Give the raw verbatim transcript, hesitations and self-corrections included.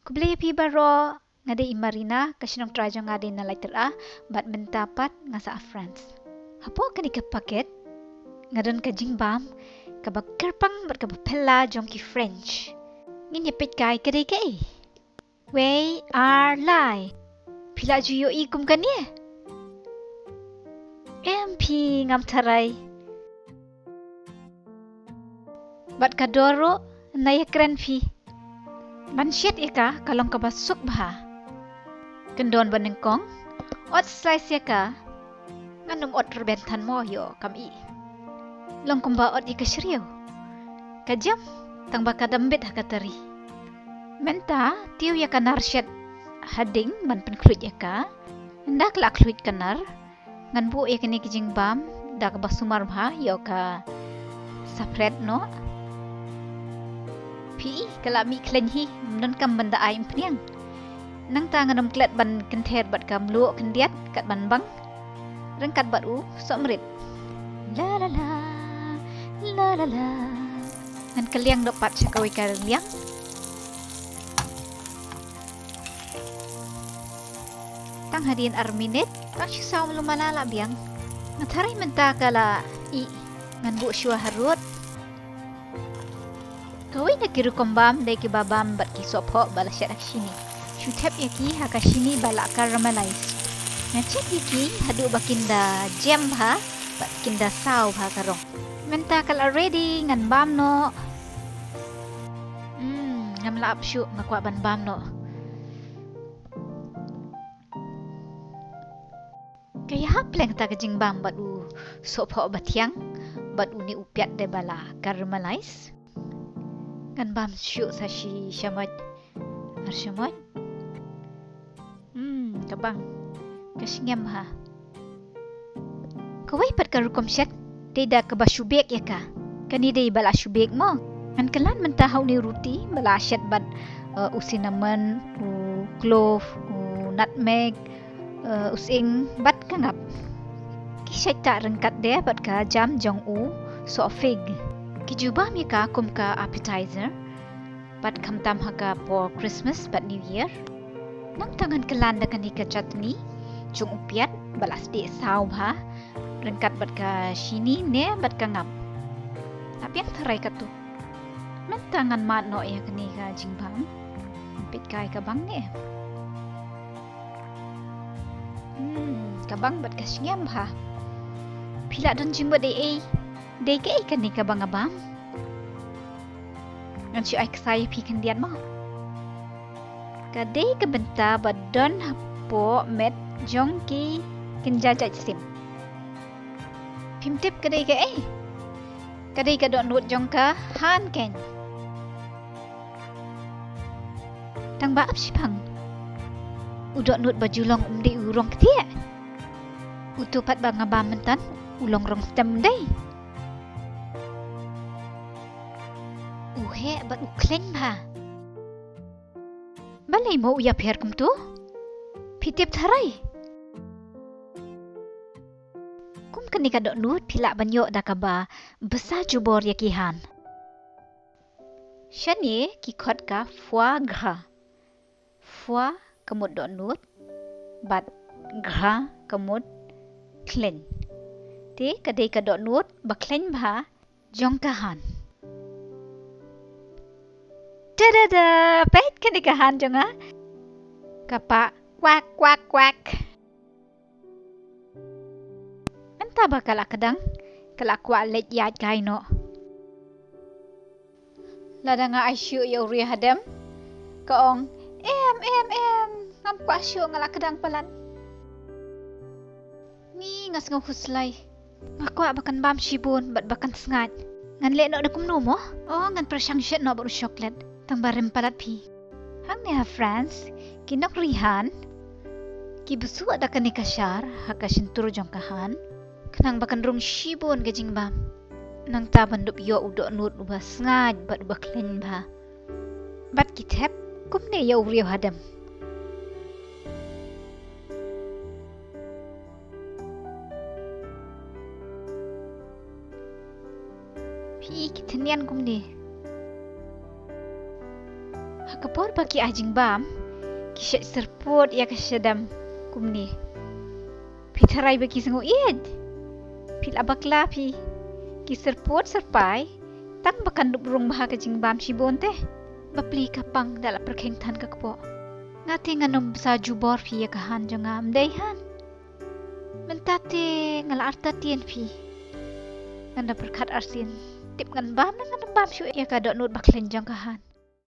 Khublei ïa phi baroh, nga dei i Marina, ka shnong trai jong nga dei na Laitera, bad mynta pat nga sah ha France. Hapoh kane ka packet nga don ka jingbam kaba kyrpang bad kaba phylla jong ki French. Ngin ïa peit kai ka dei kaei. Wei ar lai. Phi la ju ïohi kum kane? Em phi, ngam tharai. Bad ka dor ruh na ïakren phi. Ban shet ïa ka ka long kaba suk bha. Kyndon ba nyngkong, ot slice ïa ka. Ngan ym ot rben than mo, ïoh kam i. Long kumba ot ïa ka shriew. Ka jem tang ba ka dam bit ha ka tari. Mynta tiew ïa ka nar shet ha ding ban pynkhluit ïa ka. Ynda ka la khluit ka nar, ngan buh ïa kane ka jingbam da kaba sumar bha, ïoh ka saphriang noh. Phi, ka la mih khleiñ hi, ym donkam ban da ai umphniang. Nangta ngan ym klet ban kynther bad ka mluh khyndiat kat ban bang. Ryngkat bad u sohmrit. La la la, la la la. Ngan kylliang noh pat sha kawei ka liang. Tang hadien ar minit, tang shi saw mluh mala la biang. Nga tharai mynta ka la ih, ngan buh shuwa harud. Kawei na ki rukom bam dei kiba bam bad ki sohphoh ba la shet ha ka shini. Shu thep ïa ki ha ka shini ba la caramelize. Nga check ïa ki haduh ba kin da jem bha bad kin da saw bha ka rong. Mynta ka la ready, ngan bam noh. Hmm, ngam lah ap shuh, nga kwah ban bam noh. Ka ïahap pleng ta ka jingbam bad u sohphoh ba thiang bad une u piat de ba la caramelize. Ngan bam shuh sa shi shamoit. Ar shamoit. Hmm, ka bang. Ka sngem ha. Kawei pat ka rukom shet dei da kaba shu bake ïa ka. Kane dei ba la shu bake mo. Ngan kyllan mynta ha une u ruti ba la shet bad, eh, u cinnamon, u clove, u nutmeg, eh, u sying bad ka ngap. Ki shet ta ryngkat de bad ka jam jong u soh fig. Ki ju bam ïa ka kum ka appetizer. Bad khamtam ha ka por Christmas bad New Year. Nangta ngan kyllan da kane ka chutney jong u piat ba la sdieh saw bha ryngkat bad ka shini ne bad ka ngap. Hap ïeng tharai katto. Mynta ngan mad noh ïa kane ka jingbam. Peit kai ka bang ne. Hmm, ka bang bad ka sngem bha. Phi lah don jingmut dei ei, dei kaei kane kaba nga bam? Ngan shu ai ksai ïa phi khyndiat mo. Ka dei ka bynta ba don hapoh met jong ki kynja jait sim. Phim tip ka dei kaei? Ka dei ka dohnud jong ka han keiñ. Tang ba ap shiphang. U dohnud ba ju long um dei u rong ktieh. Uto pat ba nga bam mynta u long rong stem dei. U heh bad u khlaiñ bha. Balei mo u ïapher kumto? Phi tip tharai. Kum kane ka dohnud phi lah ban ïoh da kaba bsa jubor ïa ki han. Shane ki khot ka foie gras. Foie ka mut dohnud bad gras ka mut khlaiñ. Te ka dei ka dohnud ba khlaiñ bha jong ka han. Tada da! Peit kane ka han jong nga. Ka pah kwak kwak kwak. Mynta ba ka la kdang, ka la kwah leit ïaid kai noh. Lada nga ai shuh ïa u riew hadem, ka ong, "Em, em, em, ngam kwah shuh, nga la kdang palat." Ni nga sngew khuslai. Nga kwah ba kan bam shibun bad ba kan sngaid. Ngan leh noh da kumno mo? Oh, ngan pyrshang shet noh bad u chocolate. Tang ba rem palat phi. Hangne ha France, ki nongri han ki bsuh da kane ka shar ha ka shyntur jong ka han, khnang ba kan rung shibun ka jingbam. Nangta ban dup ïoh u dohnud uba sngaid bad uba khlaiñ bha. Bad ki thep kumne ïa u riew hadem. Phi, ki tynnian kumne. Ha ka Por ba ki ai jingbam, ki shait syrpot ïa ka shadem kumne. Phi tharai ba ki sngew ïeit? Phi la bakla phi. Ki syrpot syrpai tang ba kan dup rung bha ka jingbam shibun te. Bapli ka pang da la pyrkhing than ka kpoh. Nga te ngan ym bsa jubor phi ïa ka Han jong nga, ym dei Han? Mynta te nga la artatien phi. Ngan da pyrkhat arsien. Tip ngan bam ne ngan ym bam shuh ïa ka dohnud bakhlaiñ jong ka Han.